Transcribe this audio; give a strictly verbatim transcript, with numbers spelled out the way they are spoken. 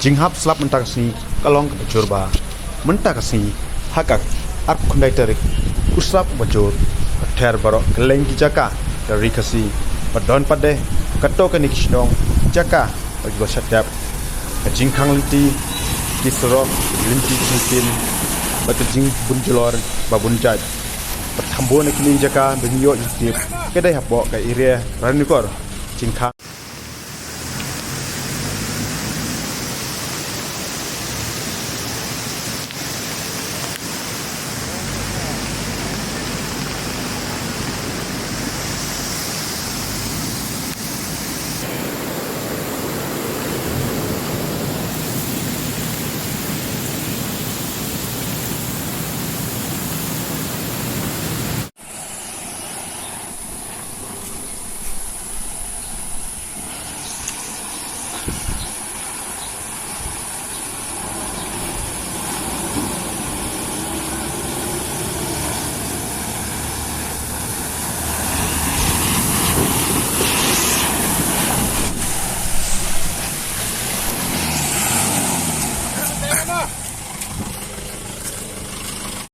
Jinghap slap mynta ka sngi ka long kaba jur bha. Mynta ka sngi ha ka arphew khyndai tarik u slap uba jur ka ther baroh kylleng ki jaka ka ri Khasi. Ba don pat de katto katne ki shnong, jaka ba ki ba shah tep, ka jingkhang lynti, ki surok, lynti jingpyn, bad ka jingbun jlor ba bun jait. Bad kham bun na kine ki jaka ba ngi ïoh jingtip ka dei hapoh ka area Ranikor, Jingkhang.